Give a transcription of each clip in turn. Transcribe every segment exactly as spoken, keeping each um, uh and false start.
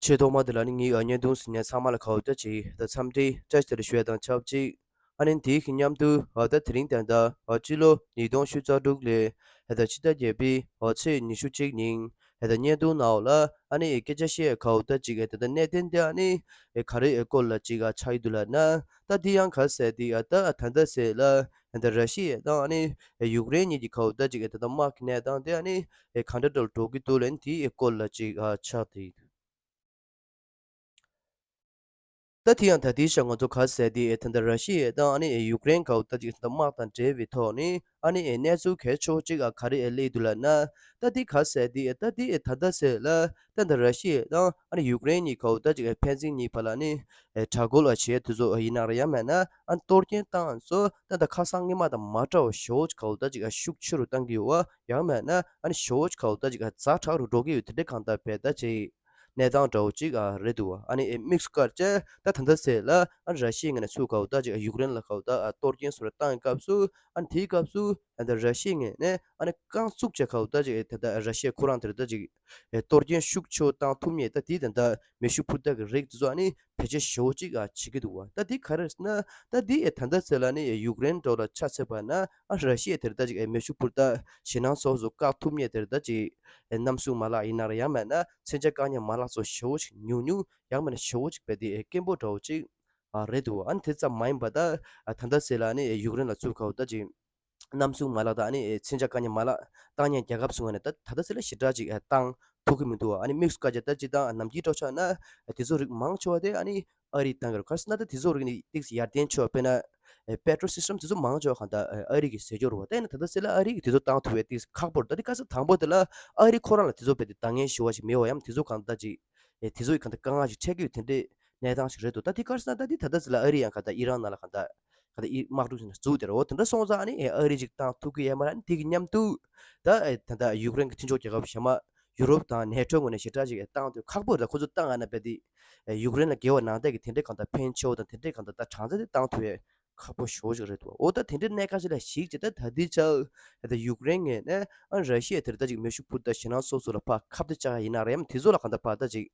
ཆེས་ཐོག་མ་དེ་ལ་ནི་ངའི་ཨ་བརྙན་ཐུང་གཟིགས་མཁན་ཚང་མ་ལ་ཁ་བ་བརྡ་ཅིག་དང་འཚམས་འདྲི་བཀྲ་ཤིས་བདེ་ལེགས་ཞུ་ཡ་དང་ཆབས་ཅིག་ཨ་ནི་དེའི་གི་མཉམ་དུ་ཨ་ད་དེ་རིང་ད་ལྟ་ཨ་སྤྱི་ལོ་ཉིས་སྟོང་ཕྱེད་ཀ་དྲུག་ལོའི་ཨ་ད་ཕྱི་ཟླ་བརྒྱད་པའི་ཨ་ཚེས་ཉི་ཤུ་གཅིག་ཉིན་ཨ་ད་བརྙན་ཐུང་ནང་ལ་ཨ་ནི་སྐད་ཆ་བཤད་ཁ་བ་བརྡ་ཅིག་ཨ་ད་ད་གནད་དོན་དེ་ཨ་ནི་ཨེ་ག་རེ་ཨེ་སྐོར་ལ་ཅིག་ཨ་ཆགས་ཡི་འདུག་ལབ་ན། ད་དེ་ཡང་ག་ཟེར་དེ་ཨ་ད་ད་ལྟ་ཟེར་ལ་ཨ་ད་ར་ཤི་ཡ་དང་ཨ་ནི་ཨེ་ཡུཀ་རེན་གཉིས་ཀྱི་ཁ་བ་བརྡ་ཅིག་ཨ་ད་ད་དམག་གི་གནས་སྟངས་དེ་ཨ་ནི་ཨེ་ག་འདྲ་འདྲ་འགྲོ་གི་འདུག་ལབ་ན་དེའི་ཨེ་སྐོར་ལ་ཅིག་ཨ་ཆགས་དེ། ད་དེ་ཡང་ད་ལྟའི་ཆར་ང་ཚོ་ག་ཟེར་དེ་ད་ལྟ་ར་ཤི་ཡ་དང་ཨ་ནི་ཡུཀ་རེན་ག་བ་ད་ཅིག་ད་དམག་དང་འབྲེལ་བའི་ཐོག་ནས་ཨ་ནི་གནས་ཚུལ་གལ་ཆེ་བོ་ཅིག་ཨ་ག་རེ་ཨེ་སླེབས་འདུག་ལབ་ན། ད་དེ་ག་ཟེར་དེ་ད་དེ་ད་ལྟ་ཟེར་ལ་ད་ལྟ་ར་ཤི་ཡ་དང་ཨ་ནི་ཡུཀ་རེན་གཉིས་ག་བ་ད་ཅིག་ཕན་ཚུན་གཉིས་བར་ལ་ནི་དྲག་རྒོལ་ལ་བྱེད་དུས་ཚོད་ཡིན་ན་ར་ཡང་མེད་ན་ཨ་ནི་གཏོར་སྐྱོན་བཏང་ཚོ་ད་ལྟ་ཁ་སང་སྔོན་མ་དང་མ་འདྲ་བ་ཞེ་པོ་ཅིག་ག་བ་ད་ཅིག་ཤུགས་ཆེ་རུ་བཏང་གི་ཡོད་བ། ཡང་མེད་ན་ཨ་ནི་ཞེ་པོ་ཅིག་ག་བ་ད་ཅིག་ཛ་དྲག་རུ་འགྲོ་གི་ཡོད་དེ་འདྲ་གང་ལྟར་བས་ད་ཅིག་གནས་སྟངས་འདྲ་བོ་ཅིག་ཨ་རེད་འདུག་བ། ཨ་ནི་ཨེ་དམིགས་སུ་བཀར་བྱས་ད་ད་ལྟ་ཟེར་ལ་ཨ་ནི་ར་ཤི་ཡའི་ངོས་ནས་ཚུར་ག་བ་ད་ཅིག་ཡུཀ་རེན་ལ་ག་བ་ད་ཨ་གཏོར་སྐྱོན་སོགས་ར་བཏང་བའི་སྐབས་སུ་ཨ་ནི་དེའི་སྐབས་སུ་ཨ་ད་ར་ཤི་ཡའི་ངོས་ནས་ཨ་ནི་རྐང་བཙུགས་བྱས་ག་བ་ད་ཅིག་ཨེ་ད་ལྟ་ར་ཤི་ཡ་ཁོ་རང་དེར་ད་ཅིག་ཨེ་གཏོར་སྐྱོན་ཤུགས་ཆེ་བོ་བཏང་ཐུབ་མཁན་ད་དེའི་ད་ལྟ་མེ་ཤུགས་འཕུར་མདའ་གི་རིགས་དེ་ཚོ་ཨ་ནི་བེད་སྤྱོད་ཞེ་པོ་ཅིག་ཨ་བྱེད་ཀྱི་འདུག་བ། ད་དེ་ག་རེ་ཟེར་ན་ད་དེ་ཨེ་ད་ལྟ་ཟེར་ལ་ནི་ཡུཀ་རེན་འདྲ་བོ་ལ་ཆ་མཚོན་པ་ན་ཨ་ར་ཤི་ཡ་དེར་ད་ཅིག་ཨེ་མེ་ཤུགས་འཕུར་མདའ་ཞེད་སྣང་ཚ་པོ་བཀག་ཐུབ་མཁན་དེར་ད་ཅིག་ཨེ་གནམ་གཤིས་མ་ལག་ཡིན་ན་ར་ཡང་མེད་ན་མཚོན་ཆ་བཀག་མཁན་མ་ལག་ཚོ་ཞེ་པོ་ཅིག་ཉུང་ཉུང་ཡང་མིན་ན་ཞེ་པོ་ཅིག་བས་དེ་ཨེ་དཀོན་པོ་འདྲ་བོ་ཅིག་ཨ་རེད་འདུག་བ། ཨ་ནི་དེ་ཙམ་མ་ཡིན་པ་ད་ཨ་ད་ལྟ་ཟེར་ལ་ནི་ཡུཀ་རེན་ལ་ཚུར་ག་བ་ད་ཅིག་གནམ་གཤིས་མ་ལག་ད་ཨ་ནི་ཨེ་མཚོན་ཆ་བཀག་མཁན་མ་ལག་བཏང་མཁན་རྒྱལ་ཁབ་ཚོའི་ངོས་ནས་ད་ད་ལྟ་ཟེར་ལ་ཞེ་དྲག་ཅིག་ཨེ་བཏང་ཐུབ་ཀྱི་མི་འདུག་བ། ཨ་ནི་དམིགས་སུ་བཀར་བྱས་ད་སྤྱིར་བཏང་ནམ་རྒྱུན་འགྲོ་ཆགས་ན་དེ་ཚོ་རིགས་མང་ཆེ་བ་དེ་ཨ་ནི་ཨ་རིས་བཏང་གི་རེད། ག་རེ་ཟེར་ན་ད་དེ་ཚོ་རིགས་ནི་ཏོག་ཙམ་ཡར་ལྡན་ཆེ་བ་དཔེར་ན་ཨེ་པེ་ཊོལ་སི་སི་ཊམ་དེ་ཚོ་མང་ཆེ་བ་གང་ལྟར་ཨ་རི་གི་ཟས་སྦྱོར་རེད་བ། ད་ཡིན་ན་ད་ལྟ་ཟེར་ལ་ཨ་རི་གིས་དེ་ཚོ་བཏང་ཐུབ་པའི་ཏོག་ཙམ་ཁག་པོ་རེད། ད་དེ་ག་ས་དང་པོ་དེ་ལ་ཨ་རི་ཁོ་རང་ལ་དེ་ཚོ་རྦད་དེ་འདང་ངེས་ཞེ་པོ་ཅིག་མེད་པ་ཡང་དེ་ཚོ་གང་ལྟར་ཅིག་ཨེ་དེ་ཚོ་ཡི་གང་ལྟར་དཀའ་ངལ་ཞིག་འཕྲད་ཀྱི་ཡོད་དེ་འདྲའི་གནས་སྟངས་ཤིག་རེད་འདུག་ད་དེ་ག་རེ་ཟེར་ན་ད་དེ་ད་ལྟ་ཟེར་ལ་ཨ་རི་ཡང་གང་ལྟར་ཨི་རན་ནང་ལ་གང་ལྟར་གང་ལྟར་ཨི་དམག་འཁྲུག་ཟེར་ན་བཙུགས་བསྡད་རེད། འོ་དེ་འདྲ་སོང་ཙང་ཨ་ནི་ཨེ་ཨ་རི་ཅིག་བཏང་ཐུབ་ཀྱི་ཡོད་མ་རེད། ཨ་ནི་དེ་གི་མཉམ་དུ་ད་ཨེ་ད་ལྟ་ཡུཀ་རེན་གྱི་མཐུན་ཕྱོགས་རྒྱལ་ཁབ་གཞན་མ་ཡུ་རོབ་དང་ནེ་ཊོའི་ངོས་ནས་ཞེ་དྲག་ཅིག་ཨེ་བཏང་དུས་ཁག་པོ་རེད། ད་ཁོ་ཚོ་བཏང་ཡ་ན་རྦད་དེ་ཨེ་ཡུཀ་རེན་ལ་འགལ་བ་ནང་བསྟན་གྱི་དེ་འདྲའི་གང་ལྟར་ཕན་ཆེ་བོ་དང་དེ་འདྲའི་གང་ལྟར་ད་གྲངས་ཚད་དེ་བཏང་ཐུབ་ཡས་ཁག་པོ་ཞེ་པོ་ཅིག་རེད་འདུག་འོ་ད་དེ་འདྲའི་གནད་འགག་ཅིག་ལ་གཞིགས་བྱས་ད་ད་ལྟའི་ཆར་ད་ལྟ་ཡུཀ་རེན་ངོས་ནས་ཨ་ར་ཤི་ཡ་དེར་ད་ཅིག་མེ་ཤུགས་འཕུར་མདའ་ཞེད་སྣང་ཚ་པོ་ལ་ཕར་ཁ་གཏད་བཅག་ཡ་ཡིན་ན་རེད། ཡང་དེ་ཚོ་ལ་གང་ལྟར་ཕར་ད་ཅིག་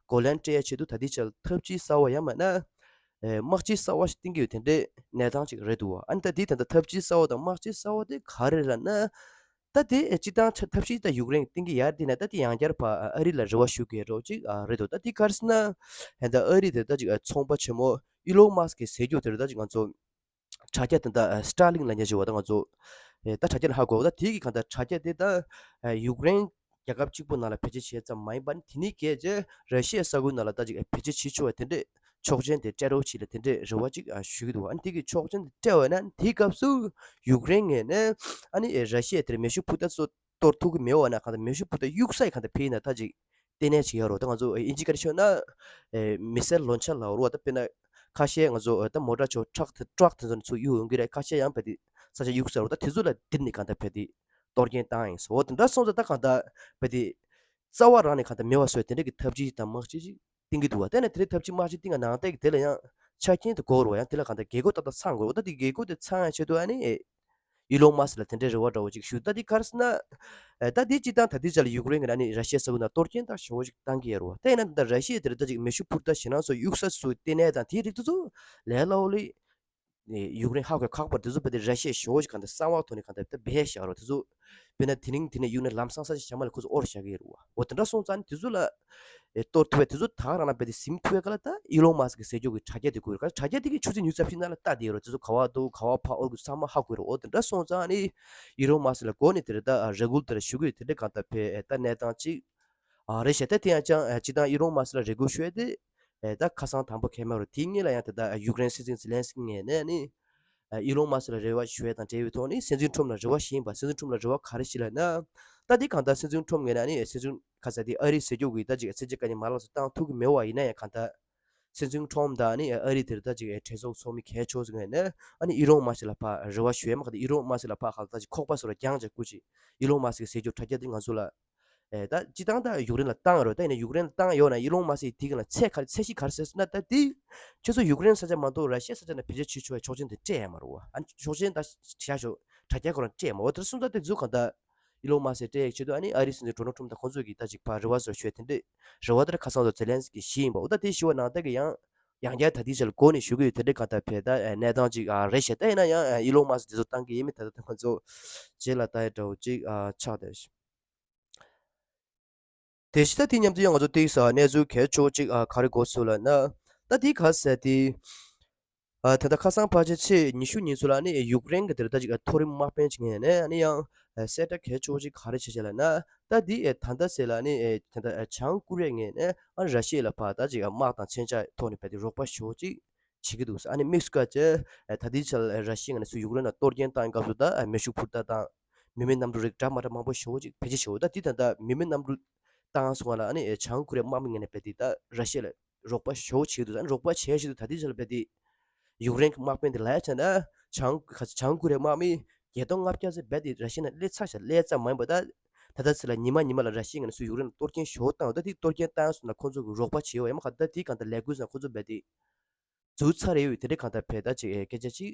གོ་ལན་སྤྲད་ཡ་ཆེད་དུ་ད་ལྟའི་ཆར་ལ་ཐབས་ཇུས་གསར་པ་ཡང་མིན་ན་ཨེ་དམག་ཇུས་གསར་པ་ཞིག་བཏིང་གི་ཡོད་དེ་འདྲའི་གནས་སྟངས་ཅིག་རེད་འདུག་ཨ་ནི་ད་དེ་ད་ལྟ་ཐབས་ཇུས་གསར་པ་དང་དམག་ཇུས་གསར་པ་དེ་ག་རེ་རེད་ལབ་ན། ད་དེ་སྤྱིར་བཏང་ཆ་ཐབས་ཤེས་ད་ཡུཀ་རེན་གཏིང་གི་ཡར་དེ་ན་ད་དེ་ཡང་བསྐྱར་ཕ་ཨ་རི་ལ་རེ་བ་ཞུ་གི་རོགས་ཅིག་ཨ་རེད་འདུག་ད་དེ་ག་རེ་ཟེར་ན་ཧན་ད་ཨ་རི་དེ་ད་ཅིག་ཨ་ཚོང་པ་ཆེན་མོ་ཨི་ལོན་མཱ་སི་ཀི་ཟེར་རྒྱུ་དེ་རེད། ད་ཅིག་ང་ཚོ་དྲ་རྒྱ་དེ་ད་ཨ་སི་ཊར་ལིང་ལབ་མཁན་ཞིག་ཡོད་པ། ད་ང་ཚོ་ཨེ་ད་དྲ་རྒྱ་ལ་ཧ་གོ་བ། ད་དེ་གི་གང་ད་དྲ་རྒྱ་དེ་ད་ཨ་ཡུཀ་རེན་རྒྱལ་ཁབ་གཅིག་པུ་ནང་ལ་བེད་སྤྱོད་བྱས་ཙམ་མ་ཡིན་པར་དེ་ནི་གལ་ཆེ་ར་ཤི་ཡའི་ས་ཁུལ་ནང་ལ་ད་ཅིག་ཨ་བེད་སྤྱོད་བྱེད་ཆོག་པ་དེ་འདྲས། ཆོག་མཆན་དེ་སྤྲད་རོགས་བྱེད་ལ་དེ་འདྲས་རེ་བ་ཅིག་ཨ་ཞུ་གི་འདུག་ཨ་ནི་དེ་གི་ཆོག་མཆན་དེ་སྤྲད་པ་ན་དེའི་སྐབས་སུ་ཡུཀ་རེན་ངོས་ནས་ཨ་ནི་ཨེ་ར་ཤི་ཡ་དེར་མེ་ཤུགས་འཕུར་མདའ་སོགས་གཏོར་ཐུབ་ཀྱི་མེད་པ་ན་གང་ལྟར་མེ་ཤུགས་འཕུར་མདའ་གཡུག་ས་ཡི་གང་ལྟར་ཕེབས་ན་ད་ཅིག་ལྟེ་གནས་ཅིག་ཡོད་རེད། ད་ང་ཚོ་ཨིན་ཇི་སྐད་ཤོད་ན་ཨེ་མི་སེལ་ལོན་ཆར་ལབ་རེད་བ། ད་དཔེར་ན་ཁ་ཤས་ང་ཚོ་ཨེ་ད་མོ་ཊ་ཆོ་ཊག་དེ་ཊག་དེ་ཚོ་ནས་ཚུར་གཡུག་ཡོང་གི་རེད། ཁ་ཤས་ཡང་བས་དེ་ས་ཆ་གཡུག་ས་རེད་བ། ད་དེ་ཚོ་ལ་དེར་ནས་གང་ལྟར་བས་དེ་གཏོར་སྐྱོན་བཏང་ཡིན་ཟེར། འོ་དེ་འདྲ་སོང་ཙང་ད་གང་ལྟར་བས་དེ་རྩ་བ་རང་ནས་གང་ལྟར་མེད་པ་བཟོས་དེ་འདྲ་གི་ཐབས་ཇུས་དང་དམག་ཇུས་ཅིག་བཏིང་གི་འདུག་བ། དེ་ནས་དེ་རིང་ཐབས་ཇུས་དམག་ཇུས་བཏིང་བ་ནང་བསྟན་གྱི་དེ་ལ་ཡང་ཆ་རྐྱེན་དེ་དགོས་རེད་བ། ཡང་དེ་ལ་གང་ལྟར་རྒྱལ་སྒོ་ཏག་ཏག་ཚང་དགོས་རེད་བ། ད་དེ་རྒྱལ་སྒོ་དེ་ཚང་ཡ་ཆེད་དུ་ཨ་ནི་ཨི་ལོན་མཱ་སི་ལ་དེ་འདྲའི་རེ་བ་འདྲ་བོ་ཅིག་ཞུ། ད་དེ་ག་རེ་ཟེར་ན་ཨེ་ད་དེ་སྤྱིར་བཏང་ད་དེ་ཅག་ལ་ཡུཀ་རེན་གྱི་ནང་ནས་ར་ཤི་ཡ་ས་ཁུལ་ནང་གཏོར་སྐྱོན་ད་ཞེ་པོ་ཅིག་བཏང་གི་ཡོད་རེད་བ། ད་ཡིན་ན་ད་ར་ཤི་ཡ་དེ་རེད་ད་ཅིག་མེ་ཤུགས་འཕུར་མདའ་ཞེད་སྣང་ཚོ་གཡུག་ས་སུ་ལྟེ་གནས་དང་དེའི་རིགས་དེ་ཚོ་ལས་སླ་བོ་ལས་ཡུཀ་རེན་ཧ་གོ་ཁག་པར་དེ་ཚོ་བས་དེ་ར་ཤི་ཡ་ཞེ་པོ་ཞིག་གང་ལྟར་གསང་བ་ཐོག་ནས་གང་ལྟར་དེ་སྦས་བཞག་རོགས། དེ་ཚོ་དཔེར་ན་དེ་རིང་དེ་ནས་གཡུག་ནས་ལམ་སང་ས་ཆ་གཞན་མ་ལ་ཁོ་ཚོ་དབོར་བཞག་གི་ཡོད་རེད་བ། འོ་དེ་འདྲ་སོང་ཙང་དེ་ཚོ་ལ་ཨེ་གཏོར་ཐུབ་པའི་དེ་ཚོ་ད་ག་རང་ན་བས་དེ་ཟིན་ཐུབ་པའི་སྐབས་ལ་ད་ཨི་ལོན་མཱ་སི་ཀི་ཟེར་རྒྱུ་གི་དྲ་རྒྱ་དེ་དགོས་རེད། ག་དྲ་རྒྱ་དེ་གི་ཆུ་ཚོད་ཉི་ཤུ་རྩ་བཞི་ནང་ལ་ལྟ་བསྡད་ཡོད་རེད། དེ་ཚོ་ག་བ་འདུག་ག་བ་ཕར་དབོར་དགོས་ཚང་མ་ཧ་གོ་རེད། འོ་དེ་འདྲ་སོང་ཙང་ཨ་ནི་ཨི་ལོན་མཱ་སི་ཀི་ལ་འགོ་ནས་དེ་རེད་ད་རེ་སྐུལ་དེ་རེ་ཞུ་གི་ཡོད། དེ་འདྲ་གང་ལྟར་བས་ཨེ་ད་གནས་སྟངས་ཅིག་ཨ་རེད་ཤག་ད་དེ་ཡང་ཅང་ཨ་སྤྱིར་བཏང་ཨི་ལོན་མཱ་སི་ལ་རེ་སྐུལ་ཞུ་ཡ་དེ་ཨེ་ད་ཁ་སང་དང་པོ་གས་མེད་རུང་དེའི་སྔོན་ལ་ཡང་དེ་ད་ཡུཀ་རེན་སྲིད་འཛིན་ཛེ་ལན་སི་ཀི་ངོས་ནས་ནི་ཨེ་ཨི་ལོན་མཱ་སི་ལ་རེ་བ་ཞུ་ཡ་དང་འབྲེལ་བའི་ཐོག་ནས་སྲིད་འཛིན་ཁྲོམ་ལ་རེ་བ་ཞུས་ཡིན་པ། སྲིད་འཛིན་ཁྲོམ་ལ་རེ་བ་ག་རེ་ཞིག་ལབ་ན། ད་དེ་གང་ལྟར་སྲིད་འཛིན་ཁྲོམ་ངོས་ནས་ནི་སྲིད་འཛིན་ཁ་ས་དེ་ཨ་རིའི་ཟེར་རྒྱུ་གི་ད་ཅིག་ཚན་ཆེ་དཀའ་ཉེན་མ་ལག་ཚོ་བཏང་ཐུབ་ཀྱི་མེད་པ་ཡིན་ན་ཡང་གང་ལྟར་སྲིད་འཛིན་ཁྲོམ་དང་ནི་ཨ་རི་དེར་ད་ཅིག་གྲོས་ཚོགས་ཚོགས་མི་གལ་ཆེ་ཚོ་ངོས་ནས་ཨ་ནི་ཨི་ལོན་མཱ་སི་ལ་ཕར་རེ་བ་ཞུ་ཡ་མ་ག་ད་ཨི་ལོན་མཱ་སི་ལ་ཕར་གང་ལྟར་ཅིག་ཁོག་པ་སོ་ར་རྒྱང་ཅིག་སྐུ་ཅིག་ཨི་ལོན་མཱ་སི་གི་ཟེར་རྒྱུ་དྲ་རྒྱ་དེ་ང་ཚོ་ལ་ཨེ་ད་སྤྱིར་བཏང་ད་ཡུཀ་རེན་ལ་བཏང་ཡོད་རེད། ད་ཡིན་ན་ཡུཀ་རེན་ལ་བཏང་ཡོད་ན་ཨི་ལོན་མཱ་སི་དེ་གི་ལ་ཚད་ག་རེ་ཚད་གཞི་ག་རེ་ཟེར་ན། ད་དེ་ཁྱེད་ཚོ་ཡུཀ་རེན་ས་ཆ་མ་གཏོགས་ར་ཤི་ཡ་ས་ཆ་ནང་བེད་སྤྱོད་བྱེད་ཆོག་པའི་ཆོག་མཆན་དེ་སྤྲད་ཡ་མ་རེད་བ། ཨ་ནི་ཆོག་མཆན་ད་བྱ་ཞོག་དྲ་རྒྱ་ཁོ་རང་སྤྲད་ཡ་མ་རེད་བ། དེ་སོང་ཙང་དེ་ཚོ་གང་ལྟར་ ཨི་ལོན་མཱ་སི་སྤྲད་ཡག་ཆེད་དུ་ཨ་ནི་ཨ་རིའི་སྲིད་འཛིན་ཌོ་ནལ་ཊམ་དང་ཁོང་ཚོ་གིས་ད་ཅིག་ཕར་རེ་བ་ཟེར་ཞུ་ཡ་དེ་འདྲས་རེ་བ་ད་ཁ་སང་ཚོ་ཛེ་ལན་སི་ཀི་ཞུས་ཡིན་པ། འོ་ད་དེ་ཞུ་བ་ནང་ལྟར་གི་ཡང་ཡང་བསྐྱར་ད་དེ་ཆ་ལ་གོ་ནས་ཞུ་གི་ཡོད། དེ་འདྲས་གང་ལྟར་བས་ད་གནས་སྟངས་ཅིག་རེད་ཤག་ད་ཡིན་ན་ཡང་ཨི་ལོན་མཱ་སི་དེ་ཚོ་བཏང་གི་ཡིན་མིན་ད་ད་ང་ཚོ་རྗེས་ལ་ལྟ་ཡ་འདྲ་བོ་ཅིག་ཆགས་བསྡད་ཤག་དེ་བཞིན་ད་དེ་མཉམ་དུ་ཡང་ང་ཚོ་ཏོག་ཙམ་གནས་ཚུལ་གལ་ཆེ་བོ་ཅིག་ཨ་ག་རེ་གོ་ཚུལ་ལབ་ན། ད་དེ་ག་ཟེར་དེ། ཨ་ད་ལྟ་ཁ་སང་ཕལ་ཆེར་ཚེས་ཉི་ཤུ་ཉིན་ཚོ་ལ་ནི་ཡུཀ་རེན་གྱི་དེར་ད་ཅིག་མཐོ་རིམ་དམག་དཔོན་ཅིག་ངོས་ནས་ཨ་ནི་ཡང་གསལ་བསྒྲགས་གལ་ཆེ་བོ་ཅིག་ག་རེ་བྱས་བྱས་ལབ་ན། ད་དེ་ད་ལྟ་ཟེར་ལ་ནི་ད་ལྟ་བྱང་ཀོ་རི་ཡ་ངོས་ནས་ཨ་ར་ཤི་ཡ་ལ་ཕར་ད་ཅིག་དམག་དང་མཚོན་ཆ་ཐོག་ནས་བས་དེ་རོགས་པ་ཞེ་པོ་ཅིག་བྱེད་ཀྱི་འདུག་ཨ་ནི་དམིགས་སུ་བཀར་བྱས་ད་ལྟའི་ཆར་ར་ཤི་ཡ་ངོས་ནས་སུ་ཡུཀ་རེན་ལ་གཏོར་སྐྱོན་བཏང་སྐབས་སུ་ད་མེ་ཤུགས་འཕུར་མདའ་དང་མི་མེད་གནམ་གྲུ་རིགས་འདྲ་མ་འདྲ་མང་པོ་ཞེ་པོ་ཅིག་བེད་སྤྱོད་བྱེད་འོ། ད་དེ་ད་ལྟ་མི་མེད་གནམ་གྲུ་བཏང་སོང་བ་ལ་ཨ་ནི་བྱང་ཀོ་རི་ཡ་དམག་མི་ངོས་ནས་བས་དེ་ད་ར་ཤི་ཡ་ལ་རོགས་པ་ཞེ་པོ་བྱེད་ཀྱི་འདུག་ཨ་ནི་རོགས་པ་བྱས་བྱས་འདུག་ད་ལྟའི་ཆར་བས་དེ་ཡུཀ་རེན་གྱི་དམག་དཔོན་དེ་ལབ་ཡ་བྱས་ན་བྱང་བྱང་ཀོ་རི་ཡ་དམག་མི་བརྒྱད་སྟོང་ལྔ་བརྒྱ་ཙམ་བས་དེ་ར་ཤི་ཡ་ནང་སླེབས་ཚར་ཤག་སླེབས་ཙམ་མ་ཡིན་པ་ད་ད་ལྟ་ཚེ་ལ་ཉི་མ་ཉི་མ་ལ་ར་ཤི་ཡ་ངོས་ནས་སུ་ཡུཀ་རེན་ལ་གཏོར་སྐྱོན་ཞེ་པོ་བཏང་འོ། ད་དེ་གཏོར་སྐྱོན་བཏང་སོང་ན་ཁོང་ཚོ་གི་རོགས་པ་བྱེད་འོ་ཡ་མ་ག་ད་དེ་གང་ལྟར་ལས་འགུལ་སོང་ཁོང་ཚོ་བས་དེ། འཛུགས་ཚར་ཡོད་དེ་འདྲའི་གང་ལྟར་བས་ད་ཅིག་སྐད་ཆ་ཅིག་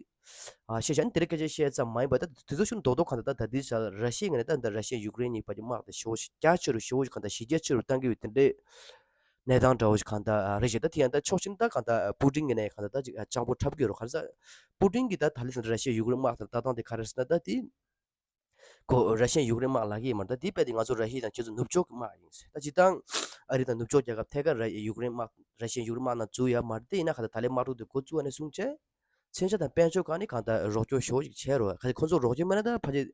ཨ་བཤད་བྱ་ནི་དེ་འདྲའི་སྐད་ཆ་བཤད་ཙམ་མ་ཡིན་པ་ད་དེ་ཚོ་ཤུགས་རྡོག་རྡོག་གང་ལྟར་ད་ད་དེ་ཆ་ར་ཤི་ཡའི་ངོས་ནས་ད་ད་ར་ཤི་ཡ་ཡུཀ་རེན་གཉིས་བར་གྱི་དམག་དེ་ཞེ་པོ་ཞིག་རྒྱ་ཆེ་རུ་ཞེ་པོ་ཞིག་གང་ལྟར་གཞི་རྒྱ་ཆེ་རུ་བཏང་གི་ཡོད་དེ་འདྲའི་གནས་སྟངས་འདྲ་བོ་ཞིག་གང་ལྟར་རེད་ཤག་ད་དེ་ཡང་ད་ཕྱོགས་གཅིག་ད་གང་ལྟར་པུ་ཏིན་གྱི་ནས་གང་ལྟར་ད་ཅིག་སྤྱང་པོ་འཁྲབ་ཀྱི་ཡོད་རེད། ག་རེ་ཟེར་པུ་ཏིན་གྱིས་ད་ད་ལི་ཟེར་ར་ཤི་ཡ་ཡུཀ་རེན་དམག་དང་ལྟ་སྟངས་དེ་ག་རེ་ཟེར་ན་ད་དེ། ཁོ་ར་ཤི་ཡ་ཡུཀ་རེན་དམག་ལབ་ཀྱི་ཡོད་མ་རེད། ད་དེ་རྦད་དེ་ང་ཚོ་ར་ཤི་ཡ་དང་ཁྱེད་ཚོ་ནུབ་ཕྱོགས་ཀྱི་དམག་ཡིན་ཟེར། ད་སྤྱིར་བཏང་ཨ་རི་དང་ནུབ་ཕྱོགས་རྒྱལ་ཁབ་ཐད་ཀར་ར་ཡུཀ་རེན་དམག་ར་ཤི་ཡ་ཡུཀ་རེན་དམག་ནང་འཛུལ་ཡ་མ་རེད། དེ་ཡིན་ན་ག་ད་ད་ལན་དམག་འཁྲུག་དེ་འགོ་བཙུགས་པ་ནས་བཟུང་བྱས། མཚོན་ཆ་དང་དཔལ་འབྱོར་སྒང་ནས་གང་ལྟར་རོགས་སྐྱོར་ཞེ་པོ་ཞིག་བྱས་རོགས། ག་ཚོད་ཁོང་ཚོ་རོགས་སྐྱོར་མེད་ན་ད་ཕལ་ཆེར་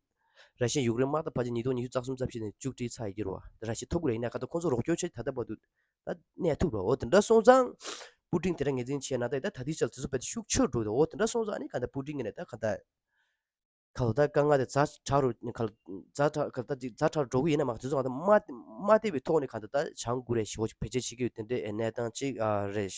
ར་ཤི་ཡ་ཡུཀ་རེན་དམག་ད་ཕལ་ཆེར་ཉིས་སྟོང་ཉི་ཤུ་རྩ་གསུམ་རྩ་བཞི་ནས་མཇུག་སྒྲིལ་ཚར་ཡི་གི་རེད་བ། ད་ར་ཤི་ཡ་ཐུབ་ཀྱི་རེད། ཡིན་ན་ག་ད་ཁོང་ཚོ་རོགས་སྐྱོར་བྱས་ད་ལྟ་བར་དུ་ད་གནས་ཐུབ་རོགས། འོ་དེ་འདྲ་སོང་ཙང་པུ་ཏིན་དེ་འདྲ་ངོས་འཛིན་བྱས་ན་ད་ད་ད་ལྟའི་ཆར་དེ་ཚོ་རྦད་དེ་ཤུགས་ཆེ་རུ་འགྲོ་གི་འདུག་འོ་དེ་འདྲ་སོང་ཙང་ཨ་ནི་ག་ད་པུ་ཏིན་གྱི་ནས་ད་ག་ད། ཁ་ལོ་ད་དཀའ་ངལ་དེ་ཛ་དྲག་རུ་ཁ་ལོ་ཛ་དྲག་ཁ་ད་ཅིག་ཛ་དྲག་འགྲོ་གི་ཡིན་ན་མ་དེ་ཚོ་གང་ལྟར་མ་མ་བལྟས་པའི་ཐོག་ནས་གང་ལྟར་ད་བྱང་ཀོ་རི་ཡ་ཞེ་པོ་ཅིག་བེད་སྤྱོད་བྱེད་ཀྱི་ཡོད་དེ་འདྲའི་གནས་སྟངས་ཅིག་ཨ་རེད།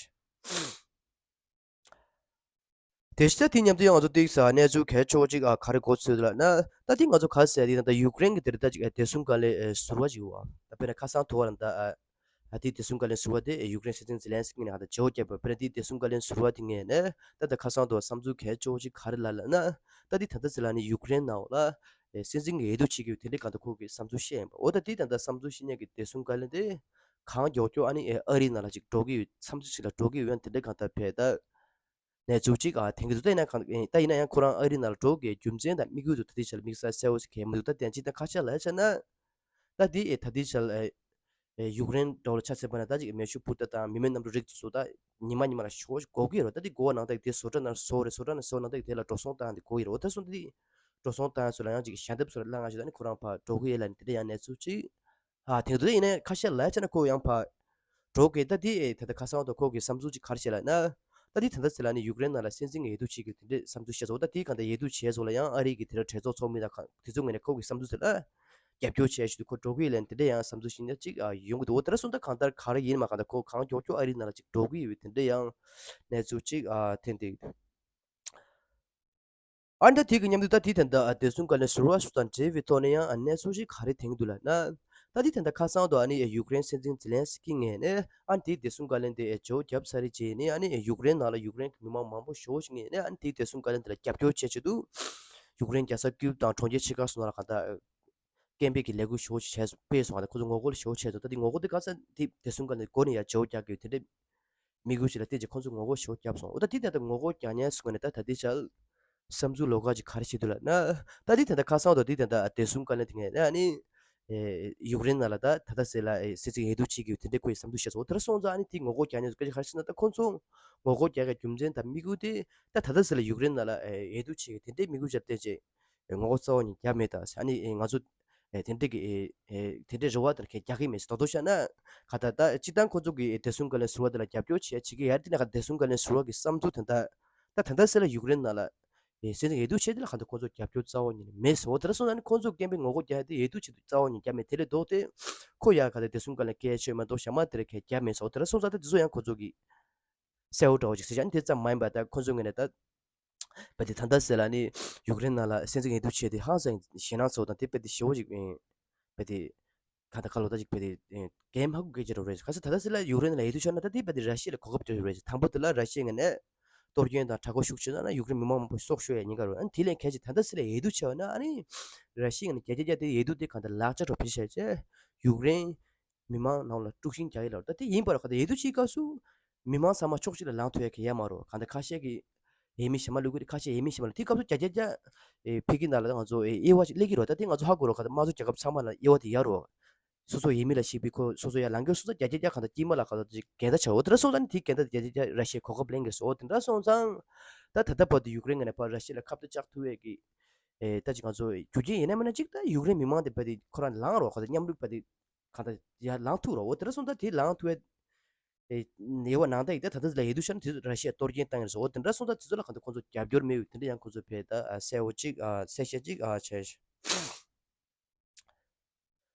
དེ་བཞིན་ད་དེ་མཉམ་དུ་ཡང་ང་ཚོ་ཏོག་ཙམ་གནས་ཚུལ་གལ་ཆེ་བོ་ཅིག་ཨ་ག་རེ་གོ་ཚུལ་ལབ་ན། ད་དེ་ང་ཚོ་ག་ཟེར་དེ་ད་ཡུཀ་རེན་གྱི་དེ་རེད། ད་ཅིག་ཨ་བདེ་སྲུང་བཀའ་བློན་ཨ་ཟུར་པ་ཅིག་ཡོད་ཨ། ད་དཔེར་ན་ཁ་སང་ཐོ་བ་ལ་ད་ཨ། ཨ་དེའི་བདེ་སྲུང་བཀའ་བློན་ཟུར་པ་དེ་ཡུཀ་རེན་སྲིད་འཛིན་ཛེ་ལན་སི་ཀི་ནས་ང་ད་བརྗེ་པོ་བརྒྱབ་པ། དཔེར་ན་དེའི་བདེ་སྲུང་བཀའ་བློན་ཟུར་པ་དེ་ངོས་ནས་ད་ལྟ་ཁ་སང་དུ་བསམ་ཚུལ་གལ་ཆེ་བོ་ཅིག་ག་རེ་ལབ་ལབ་ན། ད་དེ་ད་ལྟ་ཟེར་ལ་ནི་ཡུཀ་རེན་ནང་ལ་སྲིད་འཛིན་གྱི་འོས་བསྡུ་བྱེད་ཀྱི་ཡོད་དེ་འདྲའི་གང་ལྟར་ཁོ་གིས་བསམ་ཚུལ་བཤད་ཡིན་པ། འོ་ད་དེ་ད་ལྟ་བསམ་ཚུལ་བཤད་མཁན་གྱི་བདེ་སྲུང་བཀའ་བློན་དེ་གང་མགྱོགས་མགྱོགས་ཨ་ནི་ཨ་རིའི་ནང་ལ་ཅིག་འགྲོ་གི་ཡོད། བསམ་ཚུལ་ཅིག་ལ་འགྲོ་གི་ཡོད་དེ་འདྲའི་གང་ལྟར་བས་ད། གནས་ཚུལ་གཅིག་ཨ་དེང་གི་འདུག་ད་ཡིན་ན་གང་ད་ཡིན་ན་ཡང་ཁོ་རང་ཨ་རི་ནང་ལ་འགྲོ་དགོས་རྒྱུ་མཚན་དང་དམིགས་ཡུལ་དུ་ད་ལྟའི་ཆར་ལ་དམིགས་བསལ་གསལ་བོ་ཞིག་གང་ཡང་མི་འདུག་ད་དེ་ཡང་གཅིག་ད་ཁ་ཤས་ལ་ཡ་བྱས་ན། ད་དེ་ཨེ་ད་ལྟའི་ཆར་ལ་ཨེ་ཡུཀ་རེན་འདྲ་བོ་ལ་ཆ་མཚོན་པ་ན་ད་ཅིག་མེ་ཤུགས་འཕུར་མདའ་དང་མི་མེད་གནམ་གྲུ་རིགས་དེ་ཚོ་ད་ཉི་མ་ཉི་མ་ལ་ཞེ་པོ་ཞིག་དགོས་ཀྱི་ཡོད་རེད། ད་དེ་དགོས་པ་ནང་ད་དེ་བཟོ་གྲྭ་ནང་བཟོ་རེད། བཟོ་གྲྭ་ནང་བཟོ་ནང་ད་དེ་ལ་འགྲོ་སོང་བཏང་དེ་དགོས་ཀྱི་རེད། འོ་ད་སོང་ད་དེ་འགྲོ་སོང་བཏང་ཚོ་ལ་ཡང་ཅིག་ཞལ་འདེབས་ཚོ་ལ་གླ་ང་ཞིག་ད་ནི་ཁོ་རང་ཕར་འགྲོ་གི་ཡོད་ལ་ནི་དེ་འདྲ་ཡང་གནས་ཚུལ་ཅིག་ཨ་དེང་དུ་ཡིན་ནའི་ཁ་ཤས་ལ་བྱས་ན་ཁོ་ཡང་ཕར་འགྲོ་གི། ད་དེ་ཨེ་ད་ལྟ་ཁ་སང་དུ་ཁོ་གི་བསམ་ཚུལ་ཅིག་ག་རེ་བྱས་ལབ་ན། ད་དེ་ད་ལྟ་ཟེར་ལ་ནི་ཡུཀ་རེན་ནང་ལ་སྲིད་འཛིན་འོས་བསྡུ་བྱེད་ཀྱི་དེ་འདྲའི་བསམ་ཚུལ་བཤད་སོང་། ད་དེ་གང་ལྟར་འོས་བསྡུ་བྱས་སོང་ལ་ཡང་ཨ་རི་གི་དེ་འདྲ་གྲོས་ཚོགས་ཚོགས་མི་དང་གང་དེ་ཚོ་ངོས་ནས་ཁོ་གི་བསམ་ཚུལ་དེ་ལ་རྒྱབ་སྐྱོར་བྱས་ཞུ་དུས་ཁོ་འགྲོ་གི་ཡོད་ལབ་ནི་དེ་འདྲ་ཡང་བསམ་ཚུལ་བཤད་མཁན་ཅིག་ཨ་ཡོང་གི་འདུག་འོ་དེ་འདྲ་སོང་ད་གང་ལྟར་ག་རེ་ཡིན་མ་གང་ལྟར་ཁོ་གང་མགྱོགས་མགྱོགས་ཨ་རི་ནང་ལ་ཅིག་འགྲོ་གི་ཡོད་པའི་དེ་འདྲ་ཡང་གནས་ཚུལ་ཅིག་ཨ་ཐོན་བསྡད་ཡོད། ཨ་ནི་ད་དེ་གི་མཉམ་དུ་ད་དེ་ད་ལྟ་བདེ་སྲུང་བཀའ་བློན་ཟུར་པ་སུ་དང་འབྲེལ་བའི་ཐོག་ནས་ཡང་གནས་ཚུལ་ཞིག་ག་རེ་ཐོན་གྱི་འདུག་ལབ་ན། ད་དེ་ད་ལྟ་ཁ་སང་དུ་ཨ་ནི་ཡུཀ་རེན་སྲིད་འཛིན་ཛེ་ལན་སི་ཀི་ངོས་ནས་ཨ་ནི་དེའི་བདེ་སྲུང་བཀའ་བློན་དེ་བརྗེ་པོ་བརྒྱབ་ཚར་རེད་བྱས་ནས་ཨ་ནི་ཡུཀ་རེན་ནང་ལ་ཡུཀ་རེན་གྱི་མི་མང་མང་པོ་ཞེ་པོ་ཞིག་ངོས་ནས་ཨ་ནི་དེའི་བདེ་སྲུང་བཀའ་བློན་དེ་ལ་རྒྱབ་སྐྱོར་བྱེད་ཆེད་དུ་ཡུཀ་རེན་རྒྱལ་ས་ཀིབ་དང་གྲོང་ཁྱེར་ཆེ་ཁག་སོགས་ནང་ལ་གང་ལྟར་སྐད་འབོད་ཀྱི་ལས་འགུལ་ཞེ་པོ་ཞིག་བྱས་སྤེལ་སོང་བ་དང་ཁོ་ཚོ་ངོ་རྒོལ་ཞེ་པོ་བྱས་སོང་། ད་དེ་ངོ་རྒོལ་དེ་ག་ས་དེ་བདེ་སྲུང་བཀའ་བློན་དེ་མགོ་ནས་ཡར་བརྗེ་པོ་རྒྱག་གི་ཡོད་དེ་འདྲ། དམིགས་ཡུལ་ཞིག་ལ་བརྟེན་བྱས་ཁོང་ཚོས་ངོ་རྒོལ་ཞེ་པོ་བརྒྱབ་སོང་། འོ་ད་དེ་ད་ལྟ་ངོ་རྒོལ་རྒྱག་མཁན་ཚོ་ངོས་ནས་ད་ད་ལྟའི་ཆར་བསམ་ཚུལ་ལོགས་ཀ་ཅིག་ག་རེ་བྱེད་འདུག་ལབ་ན། ད་དེ་ད་ལྟ་ཁ་སང་དང་དེ་ད་ལྟ་བདེ་སྲུང་བཀའ་བློན་དེ་ངོས་ནས་ཨ་ནི་ཨེ་ཡུཀ་རེན་ནང་ལ་ད་ད་ལྟ་ཟེར་ལ་ཨེ་སྲིད་འཛིན་འོས་བསྡུ་བྱེད་ཀྱི་ཡོད་དེ་འདྲའི་ཁོ་ཡི་བསམ་ཚུལ་བཤད་སོང་། འོ་དེ་འདྲ་སོང་ཙང་ཨ་ནི་དེ་ངོ་རྒོལ་རྒྱག་མཁན་ཚོ་སྐད་ཆ་ག་རེ་བཤད་ན། ད་ཁོང་ཚོ་ངོ་རྒོལ་རྒྱག་ཡག་རྒྱུ་མཚན་དང་དམིགས་ཡུལ་དེ་ད་ད་ལྟ་ཟེར་ལ་ཡུཀ་རེན་ནང་ལ་ཨེ་འོས་བསྡུ་བྱེད་ཀྱི་དེ་འདྲའི་དམིགས་ཡུལ་ཅིག་ལ་བརྟེན་བྱས། ངོ་རྒོལ་རྩ་བ་ཉིད་བརྒྱབ་མེད་ད་ཟེར། ཨ་ནི་ང་ཚོ་དེ་འདྲ་གི་དེ་འདྲའི་རེ་བ་དེ་གས་རྒྱག་གི་མེད་ཟེར། ད་དུང་བཤད་ན་ག་ད་ད་སྤྱིར་བཏང་ཁོ་ཚོ་གི་བདེ་སྲུང་བཀའ་བློན་ཟུར་པ་དེ་ལ་རྒྱབ་སྐྱོར་བྱེད་བྱེད་ཀྱི་ཡ་དེ་ན་ག་བདེ་སྲུང་བཀའ་བློན་ཟུར་པ་གི་བསམ་ཚུལ་དེ་འདྲ་ད་ད་ལྟ་ཟེར་ལ་ཡུཀ་རེན་ནང་ལ་སྲིད་འཛིན་འོས་བསྡུ་བྱས་དེ་ལ་ག་ད་ཁོ་ཚོ་རྒྱབ་སྐྱོར་རྩ་བ་ཉིད་ནས་མེད་ཟེར། འོ་དེ་འདྲ་སོང་ཙང་ནི་ཁོ་ཚོ་སྐད་འབོད་ངོ་རྒོལ་རྒྱག་དེ་འོས་བསྡུ་བྱེད་དུས་རྩ་བ་ཉིད་རྒྱབ་མེད། དེ་ལས་ལྡོག་སྟེ་ཁོ་ཡ་ག་ད་བདེ་སྲུང་བཀའ་བློན་སྐད་ཆོད་མ་གཏོགས་ཞག་མ་དེ་ར་གས་རྒྱབ་མེད་ཟེར། འོ་དེ་འདྲ་སོང་ཙང་ད་དེ་ཚོ་ཡང་ཁོ་ཚོ་གི་གསལ་བོ་འདྲ་བོ་ཅིག་ཟེར་བྱས་ནི་དེ་ཙམ་མ་ཡིན་པ་ད་ཁོ་ཚོའི་ངོས་ནས་ད་བས་དེ་ད་ལྟ་ཟེར་ལ་ནི་ཡུཀ་རེན་ནང་ལ་སྲིད་འཛིན་འོས་བསྡུ་བྱས་ཏེ་ཧང་སང་ཞེད་སྣང་ཚོ་དང་དེ་བས་དེ་ཞེ་པོ་ཅིག་བས་དེ་གང་ལྟར་ཁ་ལོ་ད་ཅིག་བས་དེ་གས་མ་གུ་གས་ཅི་རོ་རེད། ག་ས་ད་ལྟ་ཟེར་ལ་ཡུཀ་རེན་ནང་ལ་འོས་བསྡུ་བྱས་ན་ད་དེ་བས་དེ་ར་ཤི་ཡ་ལ་གོ་སྐབས་སྤྲད་རོ་རེད། དང་པོ་དེ་ལ་ར་ཤི་ཡའི་ངོས་ནས་ གཏོར་སྐྱོན་དང་དྲག་པོ་ཤུགས་ཆེ་ན་ཡུཀ་རེན་མི་མང་མང་པོ་སྲོག་ཤོར་ཡ་ཉེན་ཁ་རེད། ཨ་ནི་དེ་ལས་གལ་ཆེ་ད་ལྟ་སི་ལ་འོས་བསྡུ་བྱས་པ་ན་ཨ་ནི་ར་ཤི་ཡ་ནི་བརྒྱ་ཆ་བརྒྱ་དེ་འོས་བསྡུ་དེ་གང་ལྟར་ལག་ཆ་འགྲོ་བྱས་བྱས་ཡུཀ་རེན་མི་མང་ནང་ལ་དཀྲུག་ཤིང་རྒྱག་ཡ་ལ་ད་དེ་ཡིན་པར་གང་ལྟར་འོས་བསྡུ་བྱེད་སྐབས་སུ་མི་མང་ཚང་མ་ཕྱོགས་གཅིག་ལ་ལངས་ཐུབ་ཡ་གི་ཡ་མ་རོ། གང་ལྟར་ཁ་ཤས་ཀྱི་འོས་མི་གཞན་མ་བླུག་གི་རེད། ཁ་ཤས་འོས་མི་གཞན་མ་བླུག་དེ་སྐབས་སུ་བརྒྱ་ཆ་བརྒྱ་ཨེ་ཕི་གི་ནང་ལ་ང་ཚོ་ཨེ་དབྱེ་བ་ཞིག་སླེབས་ཀྱི་རོ། ད་དེ་ང་ཚོ་ཧ་གོ་རོ། གང་ལྟར་དམངས་གཙོ་རྒྱལ་ཁབ་ཚང་མ་ལ་དབྱེ་བ་དེ་ཡ་རོ། སོ་སོ་འོས་མི་ལ་གཞིགས་པའི་ཁོ་སོ་སོ་ཡར་ལངས་རྒྱུ་སོང་ཙང་བརྒྱ་ཆ་བརྒྱ་གང་ལྟར་དཀྱིལ་མ་ལ་གང་ལྟར་ཅིག་འགལ་ཟླ་ཆགས། འོ་དེ་འདྲ་སོང་ཙང་ནི་དེའི་འགལ་ཟླ་དེ་བརྒྱ་ཆ་བརྒྱ་ར་ཤི་ཡས་གོ་སྐབས་ལེན་གྱི་སོང་། འོ་དེ་འདྲ་སོང་ཙང་ད་ད་ལྟ་བར་དུ་ཡུཀ་རེན་ངོས་ནས་ཕར་ར་ཤི་ཡ་ལ་ཁ་གཏད་བཅག་ཐུབ་ཡས་ཀྱི་ཨེ་ད་ཅིག་ང་ཚོ་རྒྱུ་རྐྱེན་ཡིན་ན་མིན་ན་ཅིག་ད་ཡུཀ་རེན་མི་མང་དེ་བར་དུ་ཁོ་རང་ལངས་རོགས། ཁོ་ཚོ་མཉམ་རུབ་བར་དུ་གང་ལྟར་ཡར་ལངས་ཐུབ་རོགས། འོ་དེ་འདྲ་སོང་ཙང་དེ་ལངས་ཐུབ་ཡས་ཨེ་ཡེ་བ་ནང་ད་ཡིག་ད་ད་ལྟ་ལ་ཡེ་དུ་ཤར་ནི་དེ་ཚོ་ར་ཤི་ཡ་གཏོར་སྐྱོན་བཏང་ཡིན་སོ། འོ་དེ་འདྲ་སོང་ཙང་དེ་ཚོ་ལ་གང་ལྟར་ཁོང་ཚོ་རྒྱབ་སྐྱོར་མེད་པའི་དེ་འདྲ་ཡང་ཁོང་ཚོ་བས་ད་གསལ་བོ་གཅིག་གསལ་བཤད་གཅིག་བྱས།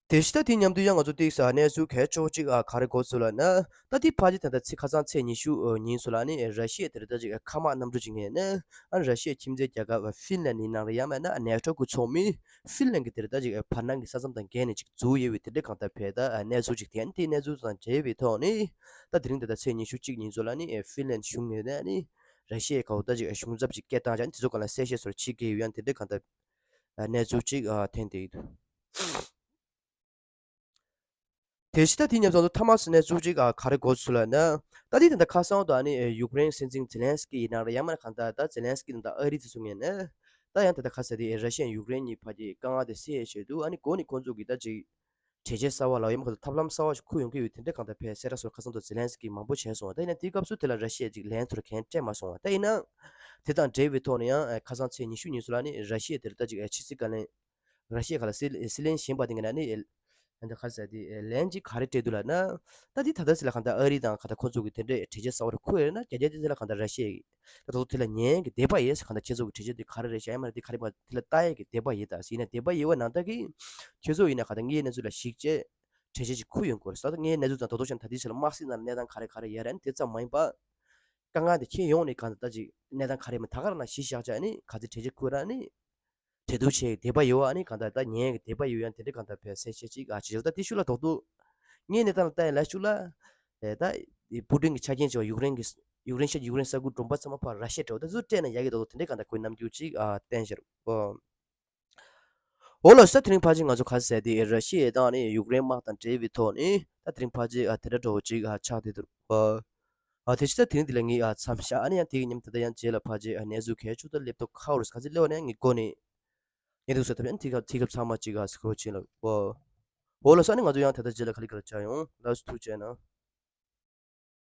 དེ་བཞིན་ད་དེ་མཉམ་དུ་ཡང་ང་ཚོ་ཏིག་ས་གནས་ཚུལ་གལ་ཆེ་བོ་གཅིག་ག་རེ་གོ་ཚུལ་ལ་ན། ད་དེ་ཕལ་ཆེར་ད་ལྟ་ཚེས་ཁ་སང་ཚེས་ཉི་ཤུ་ཉིན་ཚོ་ལ་ནི་ར་ཤི་ཡ་དེ་རེ་ད་ཅིག་ཁ་དམག་གནམ་གྲུ་ཅིག་ངེས་ནས་ཨ་ར་ཤི་ཡའི་ཁྱིམ་མཚེས་རྒྱལ་ཁབ་ཧྥིན་ལན་ཡིན་ནའང་རེད། ཡང་མིན་ན་ནེ་ཊོ་གི་ཚོགས་མི་ཧྥིན་ལན་གྱི་དེ་རེ་ད་ཅིག་བར་སྣང་གི་ས་མཚམས་དང་འགལ་ནས་ཅིག་འཛུལ་ཡོད་པའི་དེ་འདྲའི་གང་ལྟར་བས་ད་གནས་ཚུལ་ཅིག་དེ་ཡང་དེའི་གནས་ཚུལ་དང་འབྲེལ་བའི་ཐོག་ནས་ད་དེ་རིང་ད་ལྟ་ཚེས་ཉི་ཤུ་གཅིག་ཉིན་ཚོ་ལ་ནི་ཧྥིན་ལན་གཞུང་ངོས་ནས་ནི་ར་ཤི་ཡའི་ག་འོ་ད་ཅིག་གཞུང་ཚབ་ཅིག་སྐད་བཏང་བྱས་ནས་དེ་ཚོ་གང་ལ་གསལ་བཤད་སོགས་བྱེད་ཀྱི་ཡོད། ཡང་དེ་འདྲའི་གང་ལྟར་གནས་ཚུལ་ཅིག་ཐོན་བསྡད་ཡོད། དེ་བཞིན་ད་དེ་མཉམ་དུ་ཐ་མ་སི་གནས་ཚུལ་ཅིག་ག་རེ་གོ་ཚུལ་ལ་ན། ད་དེ་ད་ལྟ་ཁ་སང་དུ་ཨ་ནི་ཡུཀ་རེན་སྲིད་འཛིན་ཛེ་ལན་སི་ཀི་ཡིན་ནའང་རེད། ཡང་མིན་ན་གང་ལྟར་ད་ཛེ་ལན་སི་ཀི་དང་ད་ཨ་རི་དེ་ཚོ་ངོས་ནས་ད་ཡང་ད་ལྟ་ཁ་ས་དེ་ར་ཤི་ཡ་ཡུཀ་རེན་གཉིས་བར་གྱི་དཀའ་ངལ་དེ་སེལ་ཡས་ཆེད་དུ་ཨ་ནི་འགོ་ནས་ཁོང་ཚོ་གི་ད་ཅིག་གྲོས་ཆོད་གསར་བ་ལ་ཡང་མ་གཏོགས་ཐབས་ལམ་གསར་བ་ཞིག་འཁུར་ཡོང་གི་ཡོད། དེ་འདྲ་གང་ལྟར་བས་གསལ་བསྒྲགས་སོགས་ཁ་སང་དུ་ཛེ་ལན་སི་ཀི་མང་པོ་བྱས་སོང་བ། ད་ཡིན་ན་དེའི་སྐབས་སུ་དེ་ལ་ར་ཤི་ཡ་ཅིག་ལན་ཐུར་གན་སྤྲད་མ་སོང་བ། ད་ཡིན་ན་དེ་དང་འབྲེལ་བའི་ཐོག་ནས་ཡང་ཁ་སང་ཚེས་ཉི་ཤུ་ཉིན་ཚོ་ལ་ནི་ར་ཤི་ཡ་དེར་ད་ཅིག་ཕྱི་སྲིད་བཀའ་བློན། ར་ཤི་ཡ་ཁ་ལ་སྲིད་སྲིད་བློན་གཞན་པ་དེ་ངོས་ནས་ནི་ཨེ་ད་ཁ་ས་དེ་ལན་ཅིག་ག་རེ་སྤྲད་འདུག་ལབ་ན། ད་དེ་ད་ལྟ་སྲིད་ལ་གང་ལྟར་ཨ་རི་དང་གང་ལྟར་ཁོ་ཚོ་གི་དེ་འདྲའི་གྲོས་ཆོད་གསར་བ་རེ་འཁུར་ཡོད་ན་རྒྱ་རྒྱ་དེ་ལ་གང་ལྟར་ར་ཤི་ཡ་ད་དོ་དེ་ལ་ཉན་གི་དད་པ་ཡོད་ས། གང་ལྟར་ཁྱེད་ཚོ་གི་གྲོས་ཆོད་དེ་ག་རེ་རེད་ཤག་ཡང་མ་རེད་དེ་ག་རེ་མ་དེ་ལ་ལྟ་ཡ་གི་དད་པ་ཡོད། ད་ཡིན་ན་དད་པ་ཡོད་པ་ནང་ལྟར་གི་ཁྱེད་ཚོ་ཡིན་ན་གང་ལྟར་ངའི་གནས་ཚུལ་ལ་གཞིགས་བྱས་གྲོས་ཆོད་ཅིག་འཁུར་ཡོང་དགོས་རེད་ས། ད་ངའི་གནས་ཚུལ་ཙམ་དོ་དོ་ཤ་ད་དེ་ཆ་ལ་དམག་སྲིད་ནང་ལ་གནས་སྟངས་ག་རེ་ག་རེ་ཡོད་རེད། དེ་ཙམ་མ་ཡིན་པ་དཀའ་ངལ་དེ་ཁྱེད་ཡོང་ནས་གང་ལྟར་ད་ཅིག་གནས་སྟངས་ག་རེ་མིན་ད་ག་རང་ལ་གཞི་བཞག་བྱས་ནི་ག་ཚོད་གྲོས་ཆོད་འཁུར་ར་ནི། གྲོས་བསྡུར་བྱས་དད་པ་ཡོད་ཨ་ནི་གང་ལྟར་ད་ཉན་གི་དད་པ་ཡོད་ཡང་དེ་འདྲ་གང་ལྟར་བས་གསལ་བཤད་ཅིག་ཨ་ཅི་ཞིག་ད་དེ་ཤུགས་ལ་དོག་ཏུ། ངས་གནས་སྟངས་ལ་ལྟ་ཡ་ལ་ཤུགས་ལ། ད་པུ་ཏིན་གྱི་ཆ་རྐྱེན་བྱས་པ་ཡུཀ་རེན་གྱི་ཡུཀ་རེན་ཤ་ཡུཀ་རེན་ས་ཁུལ་གྲོང་པ་ཚང་མ་ཕར་ར་ཤི་ཡ་འབྲེལ་བ་ད་ཚུར་སྤྲད་ན་ཡག་གི་དོག་ཏུ་དེ་འདྲ་གང་ལྟར་ཁོའི་རྣམ་འགྱུར་ཅིག་ཨ་བསྟན་བཞག་རེད། འོ་ལགས་སོ། ད་དེ་རིང་ཕལ་ཆེར་ང་ཚོ་ག་ཟེར་དེ་ར་ཤི་ཡ་དང་ནི་ཡུཀ་རེན་དམག་དང་འབྲེལ་བའི་ཐོག་ནས་ད་དེ་རིང་ཕལ་ཆེར་ཨ་དེ་འདྲ་འདྲ་བོ་ཅིག་ཨ་ཆགས་བསྡད་འདུག་ཨ་དེ་ཕྱི་ད་དེ་རིང་འདི་ལ་ངས་ཨ་མཚམས་བཞག་ཨ་ནི་ཡང་དེ་གི་མཉམ་དུ་ད་ཡང་རྗེས་ལ་ཕལ་ཆེར་ཨ་གནས་ཚུལ་གལ་ཆེ་ཤོས་ད་སླེབས་ཐོག་ཁ་བོ་རུ་ག་ཚོད་སླེབས་པ་ནས་ངས་སྒོ་ནས་ངས་འདུག་ཟེར་ཐབས་ཡང་དེ་ག་དེ་སྐབས་ཚང་མ་ཅིག་ཨ་སི་ཁོ་ཆེན་ལ་ཨོ། འོ་ལགས་སོ། ཨ་ནི་ང་ཚོ་ཡང་ད་ལྟ་རྗེས་ལ་ག་ལེ་ག་ལེ་བྱ་ཡོང་། ལགས་སོ། ཐུགས་རྗེ་གནང་།